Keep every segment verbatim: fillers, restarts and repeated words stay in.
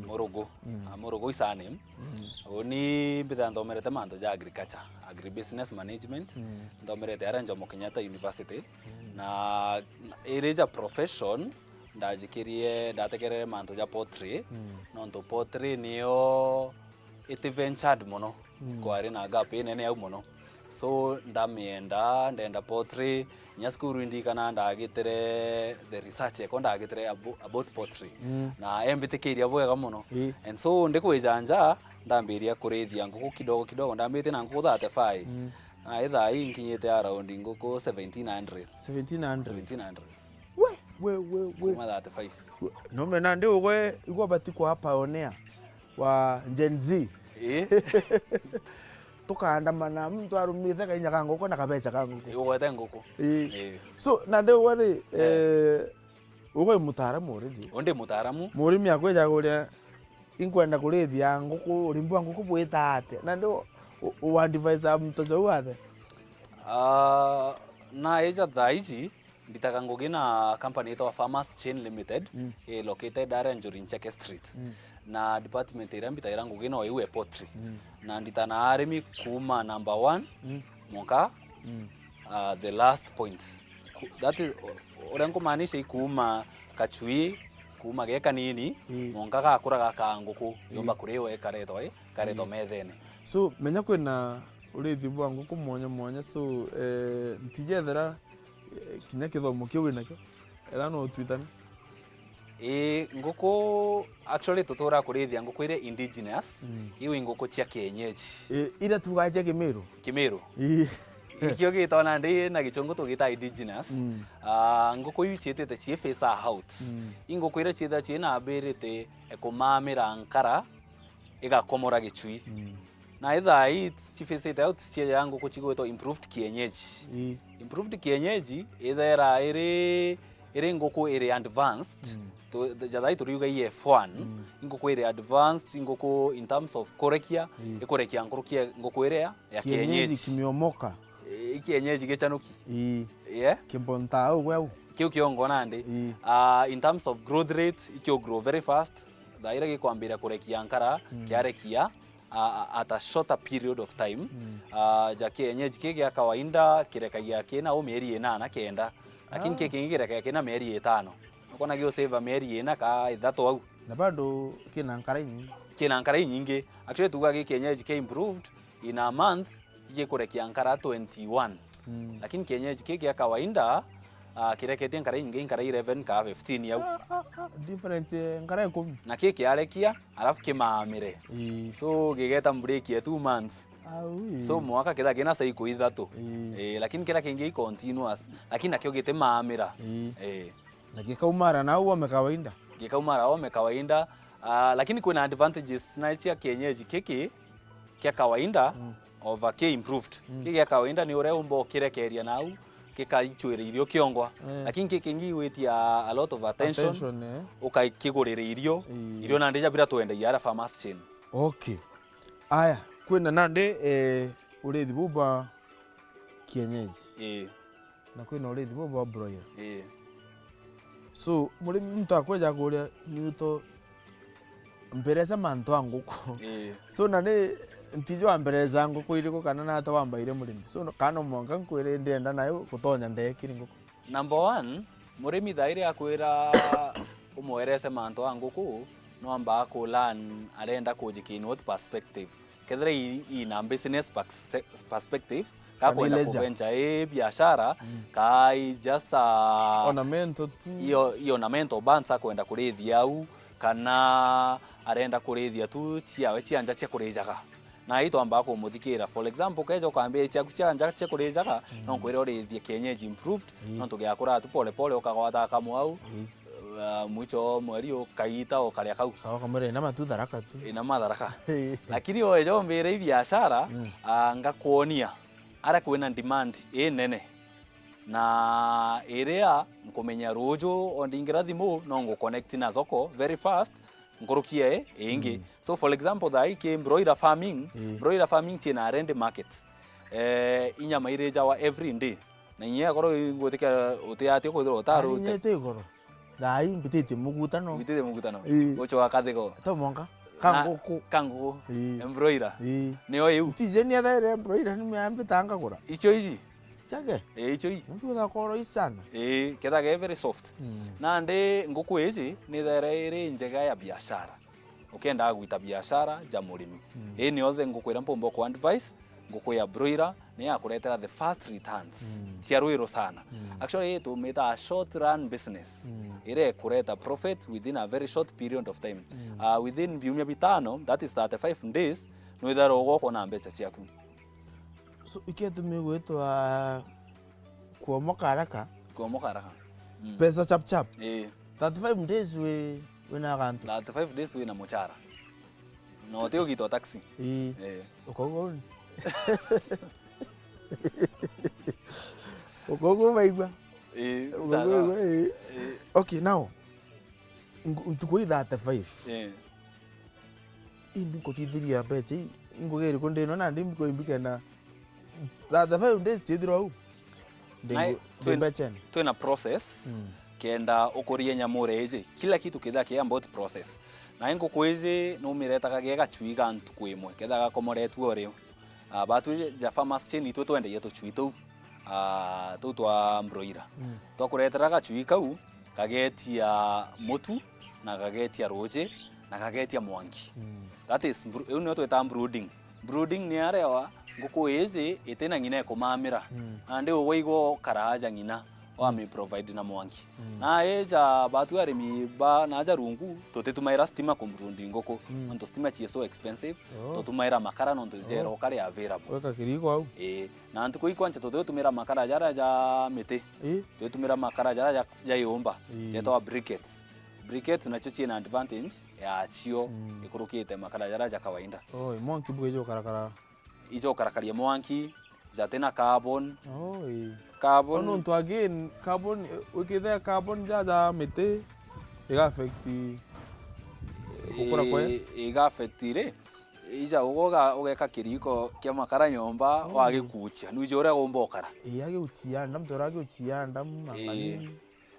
Murugu. Mm. Ah, Murugu is surname. Mm. Uni mbitha nthomerete mantu ja agriculture, agribusiness management. Mm. Nthomerete aria Jomo Kenyatta University. Mm. Na iri ja profession, ndajikirie, ndategerere mantu ja poultry. Mm. Nontu poultry niyo iti ventured muno. Mm. Kwari na gap inene au muno. So, ndamienda, ndenda poultry, kinya cukuru indikana ndagitire the research yako ndagitire abo-, about poultry. Mm. Na embitikiria bwega muno. Ii. And so, ndikwija nja, ndambiria kurithia nguku kidogo kidogo, ndambitie na nguku thirty-five. Mm. Na ithaa ii nkinyite around nguku seventeen hundred. Seventeen hundred? Seventeen hundred. We, we, we, we. Kuma thirty-five. We, no me nandi ugwe, igwe bati kwa pioneer wa Gen Z. Ii. Tukaandamana, muntu arumite kainya ka nguku na kabecha ka nguku. Ii, ugwete nguku. Ii. Ii. So, nandi ugwe ri, eh, ugwe mutaaramu already. Undi mutaaramu. Murimi akwija kuria, inkwenda kurithia nguku, urimi bwa nguku bwita atia? Nandi u-, u-, u advise muntu jau atia? Ah, na ija thaa iji, nditaga ngugi na company itwa Farmers Chain Limited, mm, i located aria Njuri Ncheke Street. Mm. Na department iria mbitagira ngugi no iu e poultry. Mm. Na ndita na arimi kuuma number one, mm, mwanka, mm, uh, the last point. Ku-, that is, u-, uria nkumaanisha i kuuma kachui, kuuma ge kanini, mm, mwanka gakura gakaa nguku, mm, yumba kuriwa ikaretwa, i, karetwa, mm, methene. So, menya kwina urithi bwa nguku mwanya mwanya, so, eh, ntijethera, eh, kinya kithomo kiu winakio, era no utwitane. Ii, nguku, actually, tutura kurithia nguku iria indigenous, mm, iu i nguku cia kienyeji. Ii, iria tugaga cia Kimiru? Kimiru. Ii. Ikio gitwa nandi na Gichungu tugita indigenous. Mm. Ah, nguku iu ciitite cii phase out. Mm. I nguku iria ciitha ciina ability e kumamira nkara, igakomora gichui. Mm. Na ithaa ii cifisite au cieja nguku cigwitwa improved kienyeji. Ii. Improved kienyeji ithera iri, iri nguku iri advanced. Mm. Tu-, jatha ii turiuga i F one, mm, i nguku iri advanced, i nguku in terms of kurekia, ii, ikurekia nkuruki ya nguku iria ya kienyeji, kienyeji. Kimiomoka. I kienyeji gichanuki. Ii. Yeah. Kimbonta au gwe au. Kiu kiongo nandi. Ii. Ah, in terms of growth rate, ikio grow very fast. Thaa iria gikwambira kurekia nkara, mm, kiarekia, a, a, at a shorter period of time. Mm. Ah, ja kienyeji ki gia kawaida kirekagia kina u mieri inana kenda. Lakini, ah, ki kingi kirekagia kina mieri itano. Ukona gio save mieri ina ka ithatu au. Na bado kina nkara inyingi. Kina nkara inyingi. Actually, tuga gi kienyeji ki improved, in a month, gikurekia nkara twenty-one. Mm. Lakini kienyeji ki gia kawaida, ah, kireketie nkara inyingi, nkara eleven ka fifteen au. Ah, ah, ah, difference, eh, nkara ikumi. Na ki kiarekia, alafu kimaamire. Ii. So, gigeta break ya two months. Au, ii. So, mwaka kitha kina cycle ithatu. Ii. Eh, lakini kira kingi i continuous. Lakini nakio gitimaamira. Ii. Eh. Na gikaumara na ome kawaida. Gikaumara ome kawaida. Ah, lakini kwina advantages na cia kienyeji kiki kia kawaida, mm, over ki improved. Mm. Ki gia kawaida ni uria umba ukirekeria nau, gikaichwira irio kiongwa. Eh. Lakini ki kingi gwitia a lot of attention, attention, eh, ukakigurira irio, ii, irio nandi ja bira twendagia ara farmers chain. Okay. Aya, kwina nandi, eh, urithi bu bwa kienyeji. Ii. Na kwina urithi bu bwa broiler. Ii. So, murimi muntu akweja kuria, ni uto mperesa mantu a nguku. Ii. So, na ni ntijwa mperesa nguku iriku kana nata wambaire murimi. So, no, kana mwanka nkwire ndienda nayo gutonya ndekiri nguku. Number one, murimi thaa iria akwira umwerese mantu a nguku, no ambaa ku learn arenda kujikinwa perspective. Kethira i, i na business pers-, perspective, ka kwenda kuventure i biashara, mm, ka i just a ornamental tu. Io, i ornamental birds akwenda kurithia au, kana arenda kurithia tu ciawe cia nja cia kurijaga. Na itwambaa kumuthikira. For example, ukeja ukambia ciaku cia nja cia kurijaga, mm, no nkwire urithie kienyeji improved, mm, nontu giakura tu pole pole, ukagwata kamwe au, mm, uh, mwicho mweri ukaita ukaria kau. Kau kamwira ina matu Tharaka tu. Ina matharaka. Lakini weja umbire i biashara, mm, ah, ngakwonia aria kwina demand inene. Na iria nkumenya ruju o ndingira thimu, no nguconnect na thoko very fast, nkuruki ya ingi. Mm. So, for example, thaa ii ki broiler farming, mm, broiler farming ciina ready market. Eh, inyama irijawa every day. Na inya korwo ingwitikia uti atia kwithirwa utaru. Ari inya ite igoro. Thaa ii mbititie mugutano. Mbititie mugutano. Ii. Gucoka kathigo. To mwanka. Ka Na nguku. Ka nguku. Ii. Embroiler. Ii. Nio iu. Ntijeni athaire embroiler, ni miambi tanga kura. Icio iji. Jage. Ii, icio ii. Ndio da koro isana. Ii, ketha ke very soft. Mm. Nandi nguku iji ni thaire iri njega ya biashara. Ukiendaga gwita biashara ja murimi. Mm. Ii ni othe nguku iria mpumba ku advice, nguku ya broiler, ni yakuretera the fast returns. Mm. Cia rwiru sana. Mm. Actually, ii tumitaga short run business. Mm. Iria ikureta profit within a very short period of time. Mm. Uh, within biumia bitano, that is thirty-five days, nwithagirwa ugokona mbeca ciaku. So, iketumi gwitwa kuomoka haraka? Kuomoka haraka. Mm. Pesa chap chap. Ii. Thirty-five days wi, wina gantu. Thirty-five days wina muchara. No, ti ugitwa taxi. Ii. Eh. Ukauga uni. Ukauga umaigua. Ii, Ukauga sawa. Umaigua, ii. Ii. Okay, now, ngu-, ntuku ii thirty-five. Eh. Imbi nkutithiria mbeca ii, ingugeria ku ndino na ndimbi kwa imbi kenda. Thirty-five days chithirwa au. Nae, Ndingu-, twin-, ndimbecha ene. Twina process, Mm. kenda ukurie nyamure iji. Kila kitu kitha ki about process. Nae nguku iji numiretaga ge gachui ga ntuku imwe, ketha gakomoretue o riu. Ah, batu ja farmers chain, itwe twendagia tuchui tuu, ah, tuu twa broiler. Mm. Twakuretera gachui kau, kagetia mutu, na kagetia ruji, na kagetia mwanki. Mm. That is bro-, iu nio twitaga brooding. Brooding ni aria wa nguku iji itina ng'ina ikumamira. Mm. Nandi ugwe igwe ukara aja ng'ina, Mm. wami provide na mwanki. Mm. Na ija batu arimi ba na aja rungu, tutitumaira stima ku brood nguku. Mm. Nontu stima cie so expensive, Oh. tutumaira makara nontu Oh. jera ukari available. Weka kiriko au? Ii. Na ntuku ii kwancha tutitumira makara jaria ja miti. Ii. Twitumira makara jaria ja, ja iumba. Ii. Jetagwa briquettes. Briquettes nacio ciina advantage yacio Mm. ikurukite makara jaria ja kawaida. Oh, mwanki bwija ukarakara. Ijo ukarakaria mwanki, jatina carbon. Oh, ii. Carbon. Ono ntu again, carbon, eh, wikithe carbon ja, ja miti, iga affect gukura kwe? Ii, iga affect ri? Ija ugo uga-, ugeka kiriko kia makara nyomba, Oh. wagikuchia. Nuija uria gumba ukara. Ii, agiuchia nda, mtu uria agiuchia nda, Ii. mang'ani.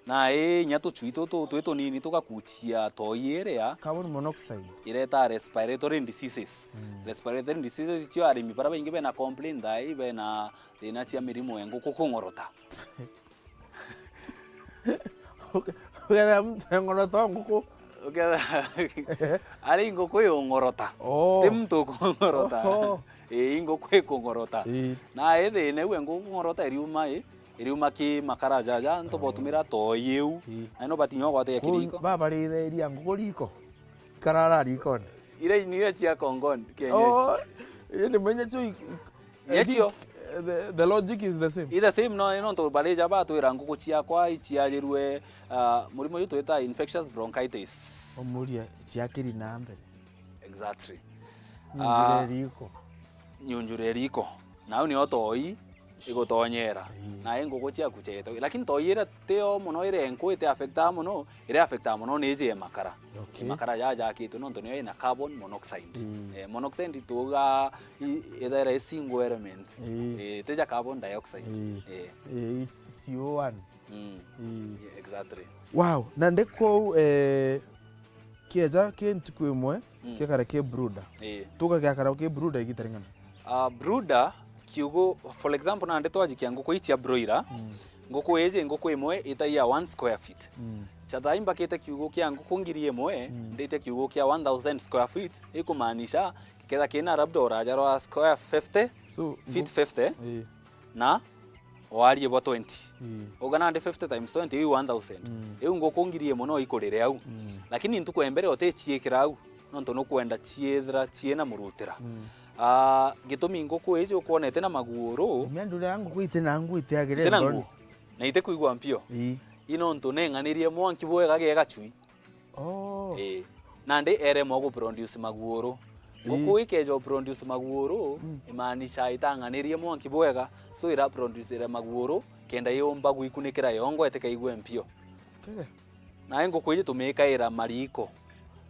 Na ii, inya tuchui tutu twi tunini tugakuchia toi iria Carbon monoxide. ireta respiratory diseases. Mm. Respiratory diseases icio arimi bara baingi bena complain thaa ii bena thina cia mirimu ya nguku kung'orota. Uke-, ukethira mtu eng'orota o nguku. Ukethira ari nguku yung'orota. Oh. Ti mtu ukung'orota. Oh. Ii, nguku ikung'orota. Ii. Na ii thina iu ya nguku kung'orota iriuma ii, iriuma ki makara jaja, antu botumira toi iu. Ii. Na no batinya gwatia Kuu kiriko. Babarithiria nguku riko. Karara rikone. Ira ni ira cia kongoni, kienyeji. Oh, ii ni mwenye chui. I Nyecio. think, eh, the, the logic is the same. It's the same, no, no, nontu barija batwira nguku ciakwa iciarirwe, ah, murimo uyu twita infectious bronchitis. Umuria ciakiri na mbere. Exactly. Nyunjure Ah, riko. Nyunjure riko. Nau nio toi igutonyera. Ii. Na i nguku ciaku cietagwa. Lakini toi ira tio muno, ira enku iti affectaa muno, ira affectaa muno ni iji ya makara. Okay. Makara ja jakitwe nontu niyo ina carbon monoxide. Mm. Eh, monoxide tuga i-, ithaira i single element. Ii. Eh, tija carbon dioxide. Ii. Eh. Ii, C O one. Mm. Ii. Yeah, exactly. Wow, na ndi kou, eh, kieja ki ntuku imwe, Mm. kekare ki brooder. Ii. Tuga giakara ki brooder igita ring'ana? Ah, brooder, kiugo, for example, nandi twajikia nguku ici cia broiler, Mm. nguku iji, nguku imwe itagia one square feet. Mm. Chatha imbakite kiugo kia nguku ngiri imwe, Mm. ndite kiugo kia one thousand square feet, ikumaanisha, kethira kina labda uraja rwa square fifty, So, feet ngu-, fifty, ii. na warie bwa twenty. Ii. Uga nandi fifty times twenty, iu one thousand. Mm. Iu nguku ngiri imwe no ikurire au. Mm. Lakini ntuku ya mbere uticiikira au, nontu nukwenda ciithira ciina murutira. Mm. Ah, gitumi nguku iji ukwonete na maguuru. Mia ndure ya nguku iti na ngu itiagire Iti na nthoni. Ngu. Na itikwigua mpio. Ii. I nontu neng'anirie mwanki bwega giega chui. Oh. Ii. Nandi eremwa gu produce maguuru. Ii. Nguku ikeja u produce maguuru, Mm. imaanisha itang'anirie mwanki bwega, so ira produce ire maguuru, kenda yumba gwikunikira yongo itikaigue mpio. Kege. Nae nguku iji tumikaira mariiko.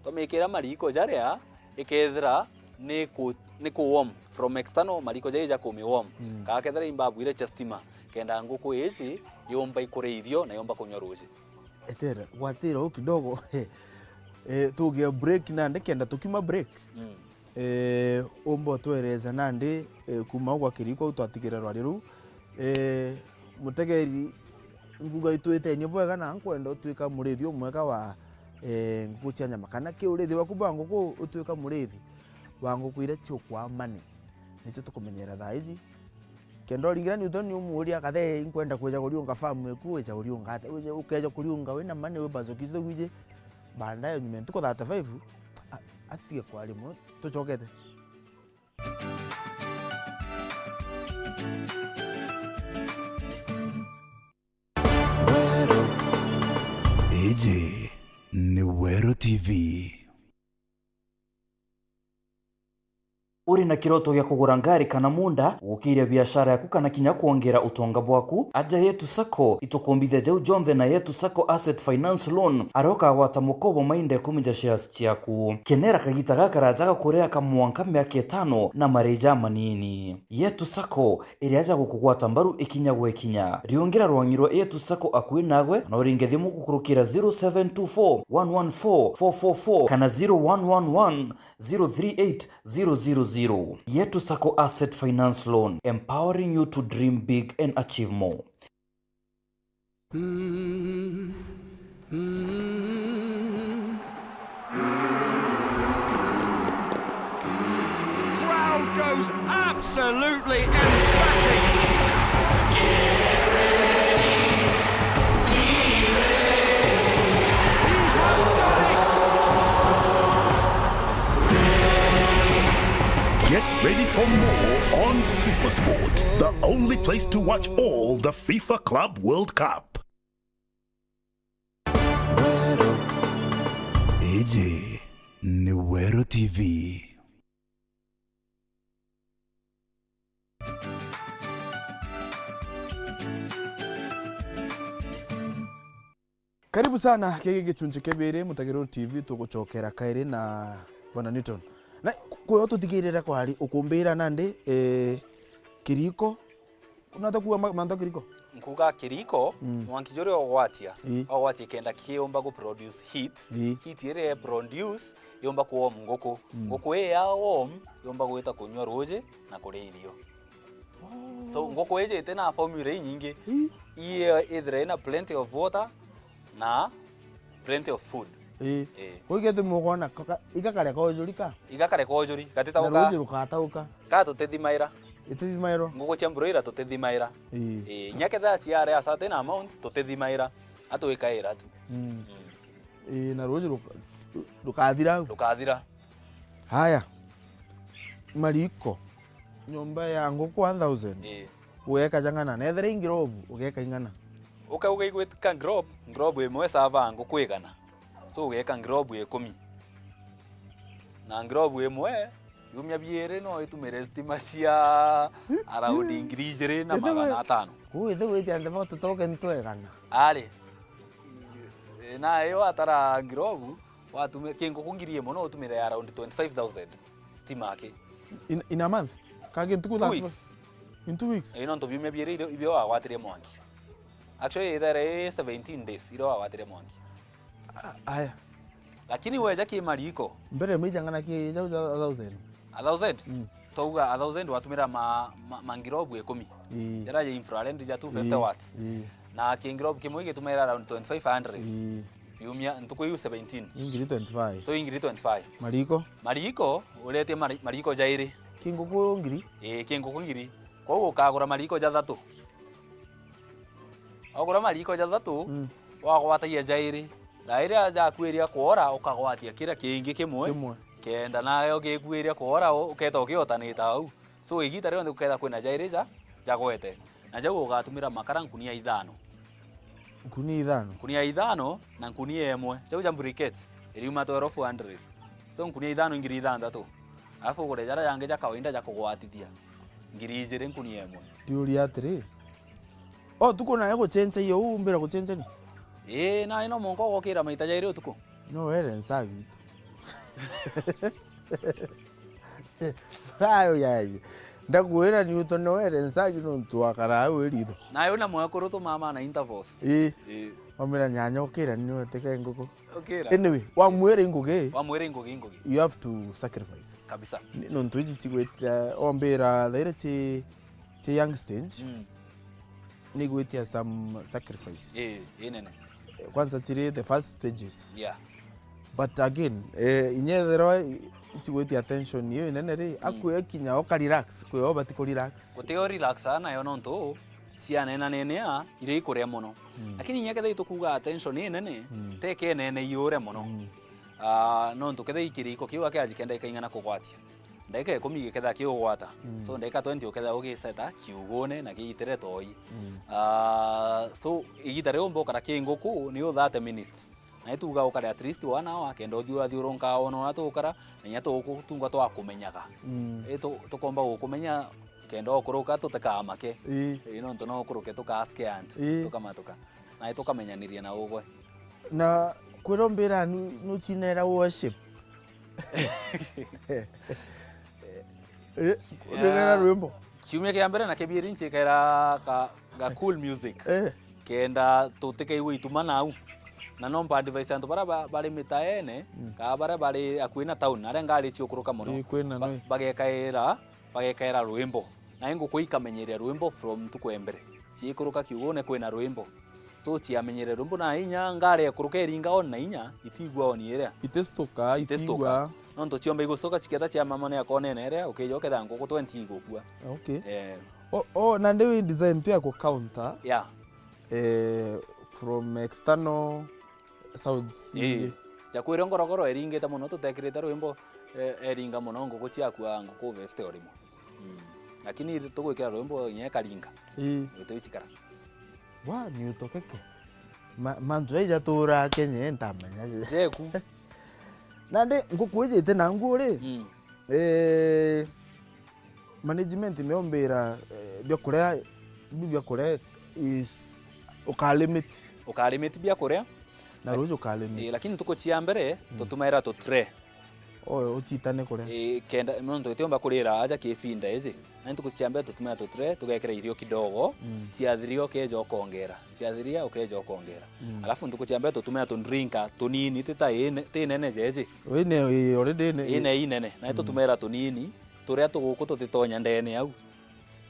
Twamikira mariiko jaria, ikethira ni ku, ni ku warm from external, mariiko jaija kumi warm. Mm. Kaa kethira imbabu iria cia stima, kenda nguku iji yumba ikuria irio na yumba kunywa ruuji. Etere, gwatira u kidogo. Eh, tugie break nandi kenda tukiuma break. Mm. Eh, umba utwereza nandi, eh, kuma u gwa Kiriko u twatigire rwari ruu. Eh, mutegeri, nguga itwitenie bwega na nkwenda utwika murithi umwega wa, eh, nguku cia nyama. Kana ki urithi waku bwa nguku utwika murithi wa nguku iria ciukwaa mani. Nicio tukumenyera thaa iji. Kenda uringira Newton umuuria, "Kathe, inkwenda kwija kuriunga farm eku, wija uriunga atia? Wija, ukeja kuriunga wina mani, wi bazokizo gwiji." Baadaye nyuma ya ntuku thirty-five, a-, atige kwaria mono, tucokete. Weru. Iji ni Weru T V. Uri na kiroto gia kugura ngari kana munda, gukiria biashara yaku kana kinya kwongera utonga bwaku? Aja Yetu Sacco, itukumbithia jau jonthe na Yetu Sacco Asset Finance Loan, aria ukagwata mukobo mainda ikumi ja shares ciaku. Kenera kagita gakaraja ga kuria ka mwanka miaka itano na marii jamanini. Yetu Sacco, iria ja gukugwata mbaru ikinya gwa ikinya. Riungira rwang'i rwa Yetu Sacco akui nagwe, kana uringe thimu gukurukira zero seven two four, one one four, four four four kana zero one one one, zero three eight, zero zero zero. Yetu Sacco Asset Finance Loan, empowering you to dream big and achieve more. Crowd goes absolutely emphatic. He has done it! Get ready for more on Supersport, the only place to watch all the FIFA Club World Cup. Iji ni Weru T V. Karibu sana, giki gichunchi kia biri, Mutagiru T V, tuguchokera kairi na Bwana Newton. Na ku-, kuyo tutigirire kwari, ukumbira nandi, eh, Kiriko, Unataka kuwa ma-, manto Kiriko? Nkuga Kiriko, mm, mwanki juria ogwatia, ii, ogwatia kenda kiumba gu produce heat. Ii. Heat iria i produce yumba ku warm nguku. Mm. Nguku ii ya warm yumba gwita kunyua ruuji na kuria irio. Oh. So, nguku iji iti na formula inyingi. Ii. Ii ithira ina plenty of water na plenty of food. Ii. Ii. Kwou igeti mugona ka-, ka-, igakare kojuri ka? Igakare kojuri, gatitauka. Na ruuji rukatauka. Ka tutithimaira. Itithimairwa. Nguku cia broiler tutithimaira. Ii. Ii, inya kethira ciaria a certain amount, tutithimaira. Atwikaira tu. Mm. Mm. Ii, na ruuji ruka-, rukathira au. Rukathira. Haya. Mariko. Nyomba ya nguku one thousand. Ii. Ugeka jang'ana. Na ethira i ngirobu, ugeka ing'ana. Ukauga igwika ngirobu, ngirobu imwe isavaa nguku igana. So ugeka ngirobu ikumi. Na ngirobu imwe, biumia biiri no itumire stima cia around ngiri ijiri na magana atano. Kuu ithe witia nthema tutoke ntwegana. Ari. Na iyo watara ngirobu, watume, ki nguku ngiri imwe no utumire around twenty-five thousand stima aki. In, in a month? Ka gintu ku two weeks. In two weeks? Ii, nontu biumia biiri ibio, ibio wagwatire mwanki. Actually, ithere i seventeen days iria wagwatire mwanki. A-, aya. Lakini weja ki mariko. Mbere mwijang'ana ki jau ja a thousand? A thousand? Mm. Twauga a thousand watumira ma, ma, mangirobu ikumi. Ii. Jara ja infrared ja two fifty watts. Ii. Na kingirobu kimwe gitumaira around twenty-five hundred. Ii. Biumia ntuku iu seventeen. Ingiri twenty-five. So ingiri twenty-five. Mariko? Mariko, uretie mari-, mariko jairi. Ki nguku ngiri? Ii, ki nguku ngiri. Kwou ukagura mariko jathatu. Wagura mariko jathatu, mm, wagwatagia jairi. Na iria jakwiria kwora, ukagwatia kiria kingi kimwe. Kimwe. Kenda nayo gikwiria kwora, u-, uketa ukiotanita au. So, igita rionthe guketha kwina jairi ja, jagwete. Na jau ugatumira makara nkunia ithano. Nkunia ithano? Nkunia ithano na nkunia imwe. Jau ja briquettes, iriuma twelve hundred. So, nkunia ithano ngiri ithanthatu. Alafu ugure jaria jangi ja kawaida ja kugwatithia. Ngiri ijiri nkunia imwe. Ndiuria atiri, o tuku nayo gucenjia iyo, umbira gucenjania? Ii, nani no mwanka ugokira maita jairi utuku? No were nsa gitu. Ayo yaye. Ndakwira ni utonewere nsagi nontu wakaraa au iritho. Nayo na mwekuru tumama na intervals. Ii. Ii. Wamwira nyanya ukira ni wetike nguku. Ukira. Anyway, wamwira ingugi. Wamwira ingugi, ingugi. You have to sacrifice. Kabisa. Ni- Nontu iji cigwita ombira thaire ci ci young stage. Mm. Ni gwitia some sacrifice. Ii, inene. Kwanza ciri the first stages. Yeah. But again, eh, inya ethirwa itigwitia attention iyo inene ri, mm, akwiya kinya uka relax, kwiyo bati ku relax. Gutiyo relax nayo nontu ciana inanenea iria ikuria mono. Mm. Lakini inya kethira itukuga attention inene, mm, teke nene iure mono. Mm. Ah, nontu kethira ikiriko kiu akiajikenda ikaing'ana kugwatia. Ndagika ikumi giketha kiugwata. Mm. So ndagika twenty uketha ugiseta kiugune na giitire toi. Mm. Ah, so igita riu mbokara ki nguku ni u thirty minutes. Na ituga ukare at least one hour, kenda uthi urathiurunka wona uria tukara, na inya tuguku tungwa twakumenyaga. Mm. I tu- tukomba gukumenya kenda ukuruka tutikamake. Ii. Ii, nontu no ukuruke tuka scared, ii, tukamatuka. Na i tukamenyaniria na ugwe. Na kwira umbira nu- nucinera worship. Eh, ndegera rwimbo. Kiumia kia mbere na kibiri ncikera ka, ga cool music. Eh. Kenda tutikaigua ituma nau. Na nomba advice antu baria ba- bari mitaene, mm, kaa baria bari akui na town, aria ngari ciukuruka mono. Ii, kwina ba- noi. Bagekaira, bagekaira rwimbo. Na inguku ikamenyeria rwimbo from ntuku ya mbere. Ciikuruka kiugune kwina rwimbo. So ciamenyere rwimbo na inya, ngari ekuruka iringa on na inya, itigua on iria. Itistuka, itistuka. Itigua. Nontu ciomba igustuka ciketha cia mama ni akonene iria, ukija uketha nguku twenty igukua. Okay. Eh. O, o, na ndi wi design tu ya ku counter. Yeah. Eh, from external sounds. Eh. Ingi. Jakwire ngorogoro eringite mono, tutekirite rwimbo, eh, eringa mono nguku ciakua nguku fifty o rimwe. Mm. Lakini tugwikira rwimbo inya ikaringa. Ii. Gutiucikara. Wa, ni utokeke. Ma- mantu jaija turaa Kenya, ntamenya. Jeku. Nandi nguku iji iti na nguo ri? Mm. Eh, management meombira, eh, biakuria, biu biakuria is ukalimit. Ukalimit biakuria. Na ruju ukalimit. Eh, lakini ntuku cia mbere, mm, tutumaira tu tray. Oyo ucitane kuria? Ii, kenda, nontu itiumba kurira aja kibinda iji. Na ntuku cia mbere tutumira tu tray, tugekira irio kidogo, mm, ciathiria ukeja ukongera. Ciathiria ukeja ukongera. Mm. Alafu ntuku cia mbere tutumira tu drinker tunini, ti ta ine- ti nene jeji. Ine, ii, already ine. Ine inene. Na, mm, tutumira tunini, turia tuguku tutitonya ndene au.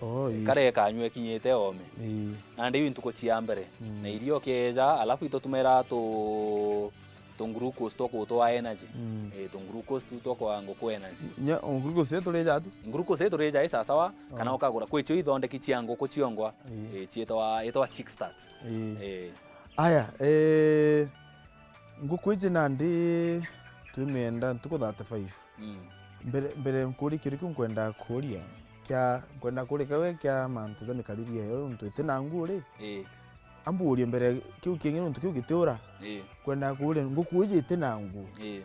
Oh, ii. Kare kanywe kinyite ome. Ii. Nandi iu ntuku cia mbere. Mm. Na irio keja, alafu itutumira tu, tu glucose twa kutwa energy. Mm. Eh, tu glucose tu twa kwa nguku energy. Nya, o glucose ii turija tu? Glucose ii turija ii sawa sawa, kana, oh, ukagura. Kwi cio ithondeki cia nguku ciongwa, ii, eh, ciitwa, itwa Chick Start. Ii. Eh. Aya, eh, nguku iji nandi twimienda ntuku thirty-five. Mm. Mbere, mbere nkurie kiria kiu nkwenda kuria, kia, nkwenda kuria kiu kia mantu ja mikariri yayo, nontu iti na nguo ri? Ii. Amburie mbere kiu kingi, nontu kiu gitiura. Ii. Nkwenda kuria, nguku iji iti na nguo. Ii.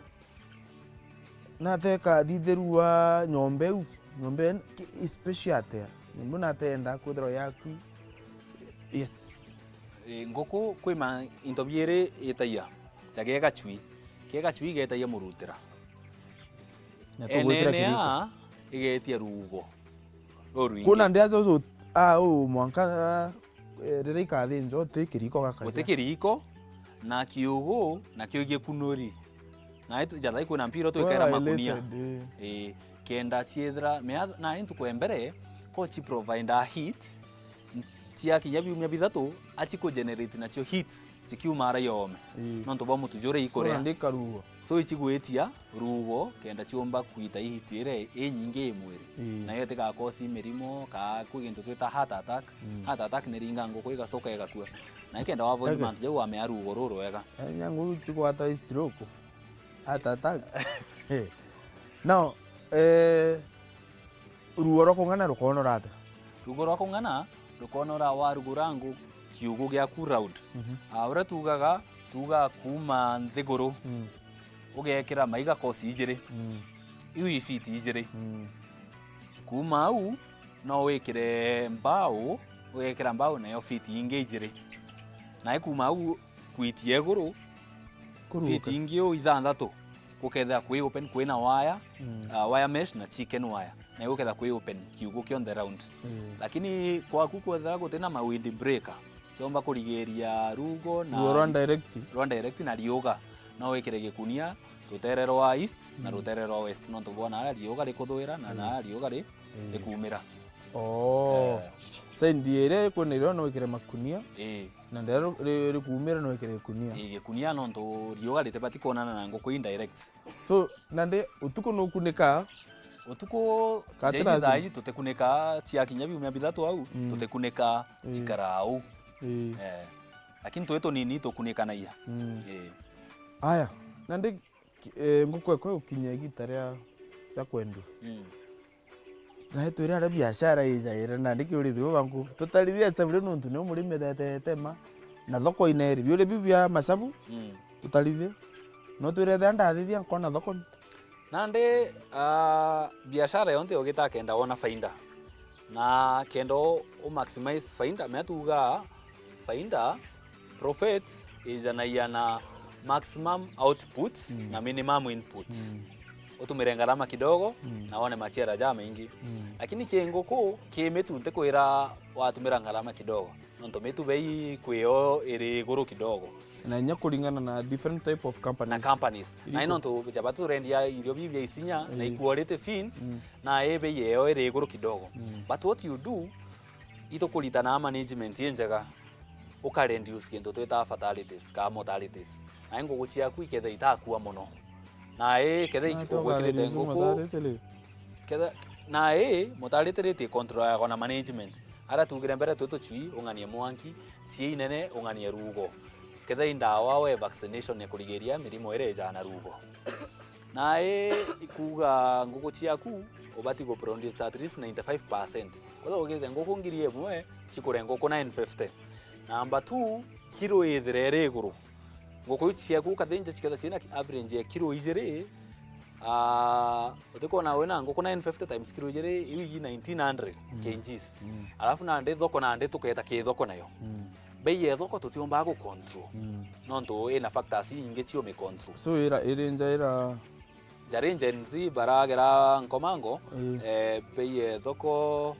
Nate ikathithirua nyomba iu, nyomba ii i special atia? Nyomba nate yenda kwithirwa yaku. Yes. Ii, nguku kwi ma-, into biiri itagia. Ja gia gacui. Gia gacui getagia murutira. Na tugwikira kiriko. Enenea igetia ruugo rurwingi. Kuna ndia jojo, ah, u mwanka, ah, eh, riria ikathinjwa uti kiriko gakaja. Uti kiriko, na kiugu, na kio gikunuri. Na itu, jathai kwina mpira utu ikera makunia. Well highlighted, eh. Ii, kenda ciithira, mea, na ntuku ya mbere, ko ci provide a heat, ciakinya biumia bithatu, aci ku generate nacio heat, cikiuma ara yome. Ii. Nontu bwa mutu juria ikuria. So, nandi ikaruo. So, icigwitia ruugo, kenda ciumba kwita heat iria inyingi i mwiri. Ii. Nayo itigakosi mirimo, kaa kwi gintu twita heart attack. Mm. Heart attack ni ringa nguku igastoka igakua. Na ikenda wavoid mantu jau wamea ruugo rurwega. Eh, nya nguku cigwata stroke. Heart attack. Eh. Now, eh, ruo rwa kung'ana rukonora atia? Ruo rwa kung'ana rukonora warugura ngu kiugu giaku round. Mhm. Ah, uria tuugaga, tuugaga kuuma nthiguru, mm, ugekira maiga kosi ijiri. Mm. Iu i fiti ijiri. Mm. Kuuma au, no wikire mbau, ugekira mbau nayo fiti ingi ijiri. Nae kuuma au kwitia iguru, kuruka, fiti ingi u ithanthatu, gukethira kwi open, kwina waya, mm, ah, wire mesh na chicken wire. na iguketha kwi open kiugo kionthe round. Ii. Lakini kwaku kwethira gutina ma wind breaker, ciomba kurigiria rugo na Ruo rwa direct. Rwa direct na riuga, no wikire gikunia rutere rwa east na Mm. rutere rwa west, nontu bwona aria riuga rikuthuira na, Mm. na aria riuga ri-, Ii. rikumira. Oh. Eh. Side iria ikwina irio no wikire makunia, Ii. na nderu ri-, rikumira no wikire gikunia. Ii, gikunia nontu riuga ritibati kwonana na nguku indirect. So, nandi utuku nukunika? Utuku, Ka ti jaici lazima. thaa iji tutikunika, ciakinya biumia bithatu au, Mm. tutikunika, Ii. cikara au. Ii. Eh. Lakini twi tunini tukunikanagia. Mm. Ii. Aya, nandi ki-, eh, nguku ekwe gukinya igita ria, ria kwendua. Mm. Nae twire aria biashara ijaire, nandi kiurithio bangu. Tutarithie hesabu ri nontu nio murimi ethetete ma, na thoko ineri. Biuria biu bia masabu, Mm. tutarithie. No twire ethia ndathithia nkona thoko ni. Nandi, ah, biashara yonthe ugita kenda wona faida. Na kenda u, u maximize faida, mea tuuga faida, profit, ijanagia na maximum output Mm. na minimum input. Mm. Utumire ngarama kidogo Mm. na wone maciara jamaingi. Mm. Lakini ki nguku, ki mitu ntikwira watumira ngarama kidogo. Nontu mitu bei kwio iri iguru kidogo. Na inya kuringana na different type of companies. Na companies. Iriku? Na ino ntu jaba turendia irio biu bia isinya, na Mm. i quality feeds, Mm. na i bei yao iri iguru kidogo. Mm. But what you do, itukuritana management injega, uka reduce kintu twitaga fatalities, kana mortalities. Na nguku ciaku iketha itakua mono. Na i ketha Na ikugwikirite tugareduce nguku, mortality ri? Ketha, na i mortality rate icontrolagwa na management. Aria tuugire mbere, twi tucui, ung'anie mwanki, cii inene, ung'anie ruugo. Ketha i ndawa we vaccination ya kurigiria mirimo iria ijaa na ruugo. Na i ikuuga nguku ciaku ubati gu produce at least ninety-five percent. Kwethira ugite nguku ngiri imwe, cikure nguku nine fifty. Number two, kiro ithire iri iguru. Nguku iu ciaku ukathinja ciketha ciina ki-, average ya kiro ijiri, ah, utikwona wina nguku nine fifty times kiro ijiri, iu iji nineteen hundred Mm. K Gs. Mm. Alafu nandi thoko nandi tuketa ki thoko nayo. Mm. Bei ya thoko tutiumbaga gu control. Mm. Nontu ina factors inyingi cio mi control. So ira, iri nja ira Jari Gen Z baragera nkomango, Ii. eh, bei ya thoko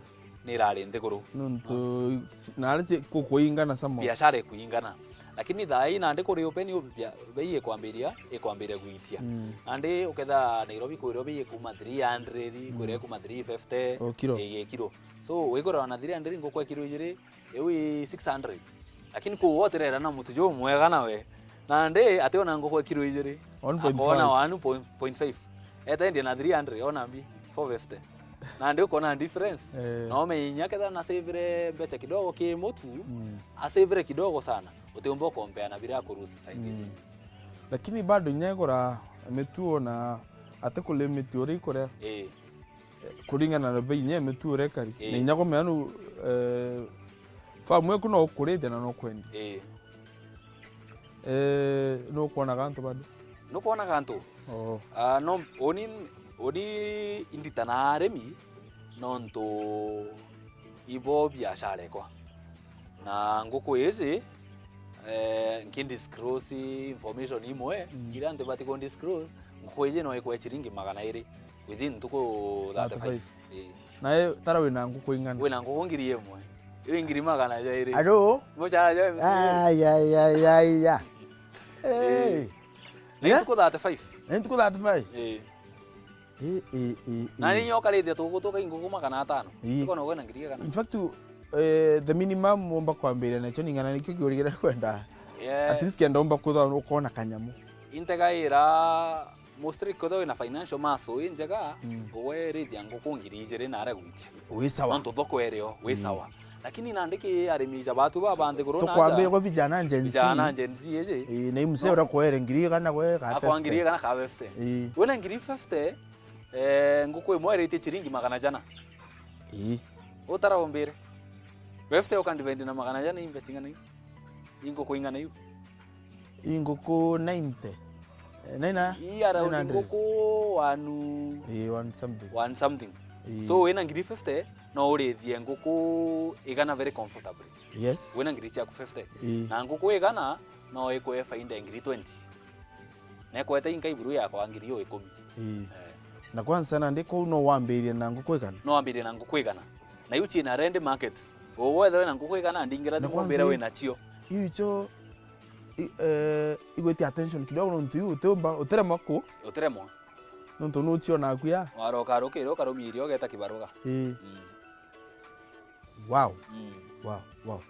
ni irari nthiguru. Nontu nari ci-, kukuingana samo. Biashara ikuingana. Lakini thaa ii nandi kuri open, u bia-, bei ikwambiria, ikwambiria gwitia. Mm. Nandi uketha Nairobi kwirwa bei ikuma three hundred, Mm. kwirwa ikuma three fifty, O kiro. eh, kiro. So, wigura ona three hundred nguku ya kiro ijiri, iu i six hundred. Lakini kuu wotirera na mutu jumwega nawe. Nandi ationa nguku ya kiro ijiri. One point five. Akona one point five. Etendia na three hundred, ona mbi, four fifty. Nandi ukona difference. Eh. Na umenya ketha na savire mbeca kidogo ki mutu, Mm. asavire kidogo sana. Utiumba ukompea na biria akurusi side Mm. iji. Lakini bado inya igura mitu ona ati kulimit uria ikuria. Ii. Kuringana na bei inya mitu uria ikari. Ii. Na inya kumenya nu, eh, farm eku no ukurithia na no kwendia. Ii. Eh, nukwonaga antu bado? Nukwonaga antu? Oo. Ah, no, uni, uni inditanaga arimi nontu ibo biashara ekwa. Na nguku iji, eh, nki disclose information imwe, Mm. iria ntibati ku disclose, nguku iji no ikwe ciringi magana iri within ntuku thirty-five. Thirty-five. Ii. Nae tara wina nguku ing'ana? Wina nguku ngiri imwe. Iu ngiri magana jairi. Alo? Mucara jwa M C A. Ai, ai, ai, ai, ya. Ii. Hey. Na Yeah? ntuku thirty-five. Na ntuku thirty-five? Ii. Ii, ii, ii, Na ii. ni nyo karithia tuguku tuka nguku magana atano. Ii. Tuko na wena ngiri igana. In fact, eh, the minimum umba kwambiria nacio ni ng'ana nikio kiurigire kwenda. Yeah. At least kenda umba kutha ukona kanyamu. Integaira mostly kwethirwa wina financial muscle injega, Mm. ugwe rithia nguku ngiri ijiri na aria gwitia. Wi sawa. Nontu thoko irio, wi Mm. sawa. Lakini nandi ki arimi ja batu baba nthiguru na Tukwambia nja, kwa vijana Gen Z. Vijana Gen Z iji. Ii, na imse No. ura kwere ngiri igana gwe ka Akwa ngiri fifty. Igana ka fifty. Ii. Wina ngiri fifty, eh, nguku imwe iritie ciringi magana jana. Ii. Utara umbire. Fifty uka divide na magana jana imbe cing'ana iu? Inguku ing'ana iu? Inguku ninety. Eh, naina? Ii around nine hundred. Nguku one. Ii, one something. One something. Ii. So, wina ngiri fifty, no urithie nguku igana very comfortably. Yes. Wina ngiri ciaku fifty. Ii. Na nguku igana, no ikwe faida ngiri twenty. Na ikwete inka iburu yakwa ngiri yo ikumi. Ii. Eh. Na kwanza nandi kuu no wambirie na nguku igana? No wambirie na nguku igana. Na iu ciina ready market. Ugwethirwa wina nguku igana, ndingira thimu umbire wina cio. Iu icio i-, eh, igwitia attention kidogo nontu iu utiumba, utiremwa ku. Utiremwa. Nontu nucionaga kuya. Waroka rukiri ukarumia irio ugeta kibaruga. Ii. Mm. Wow. Mm. Wow, wow.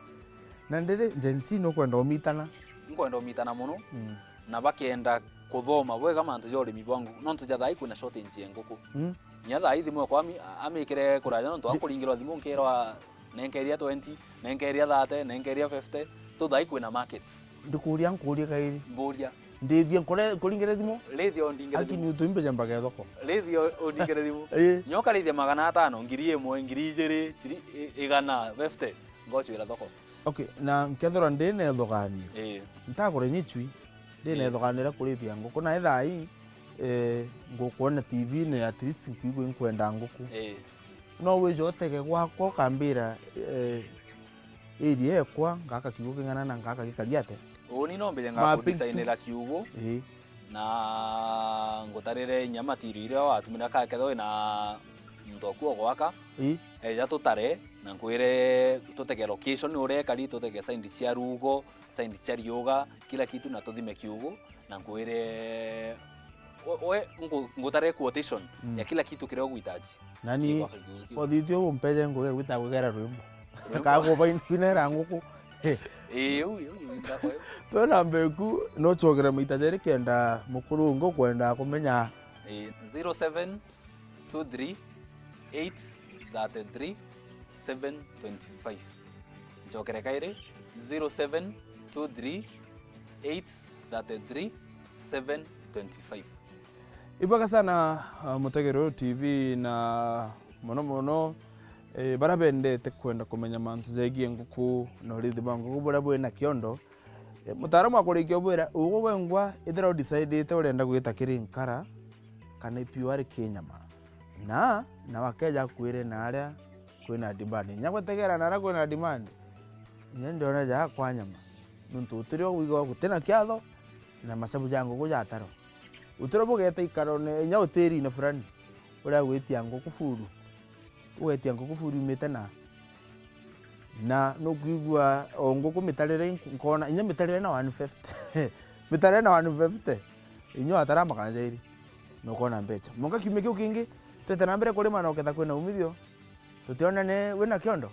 Na ndiri Gen Z nukwenda umitana? Nkwenda umitana mono. Mm. Na bakenda kuthoma bwega mantu ja urimi bwa nguku, nontu ja thaa ii kwina shortage ya nguku. Mm. Nya thaa ii thimu yakwa ami-, amikire kuraja nontu akuringirwa thimu nkirwa nenkeria twenty, nenkeria thirty, nenkeria fifty. So thaa ii kwina market. Ndikuria nkuria kairi. Mburia. Ndithie nkore-, nkuringire thimu? Rithia undingire thimu. Aki ni utumbe jamba ke thoko. Rithia undingire thimu. Ii. Nyoka rithia magana atano, ngiri imwe, ngiri ijiri, chiri-, i-, igana, fifty, ngochwira thoko. Okay, na nkethirwa ndi na ithuganio. Ii. Ntagure nyichui, ndi na ithuganio ria kurithia nguku. Na thaa ii, eh, ngukwona T V-ini, at least nkwigua nkwenda nguku. Ii. No wije utege gwakwa ukambira, eh, area ekwa, ngaka kiugo king'ana na ngaka gikari atia? Uuni no mbije ngakudesign-ira kiugo. Ii. Na ngutarire inya material iria watumira, ka kethirwa wina muntu oku ogwaka. Ii. Eja tutare, na nkwire tutege location uria ekari, tutege side cia rugo, side cia riuga, kila kitu, na tuthime kiugo, na nkwire, we, we, ngu-, ngutare quotation ya kila kitu kiria uguhitaji. Nani, kiugo kiu. Othithio umpeje ngugi gwita kugera rwimbo. Rwimbo? Kagubainera nguku. Ii, uu, uu, uu, ndako uu. Twina mbeku, no chogere maita jeri kenda mukuru ungi ukwenda kumenya. Ii, zero seven two three eight thirty three seven twenty five. Nchokere kairi, zero seven two three eight thirty three seven twenty five. Ibwega sana, uh, mutegeri uyu T V, na mono mono, eh, baria bendete kwenda kumenya mantu jegie nguku na urithi bwa nguku buria bwina kiondo, eh, mutaaramu akurikia ubwira, ugu gwengwa ithira udecidite urenda gwita kiri nkara kana ipiu ari kinyama. Na, na wakeja akwire na aria kwina demand. Inya gwetegera na aria kwina demand, inya ndiona ja kwa nyama. Nontu utirio wigwa gutina kiatho, na masabu ja nguku jatarwa. Utirio bugeta ikarone, inya hotelini fulani, uria gwitia nguku furu. Ugetia nguku furu imite na. Na nukwigua o nguku mitarire ink-, nkona, inya mitarire na one fifty. Mitarire na one fifty. Inya watara magana jairi. Nukona mbecha. Mwanka kiumia kiu kingi, twete na mbere kurima na uketha kwina umithio. Tutiona ni wina kiondo.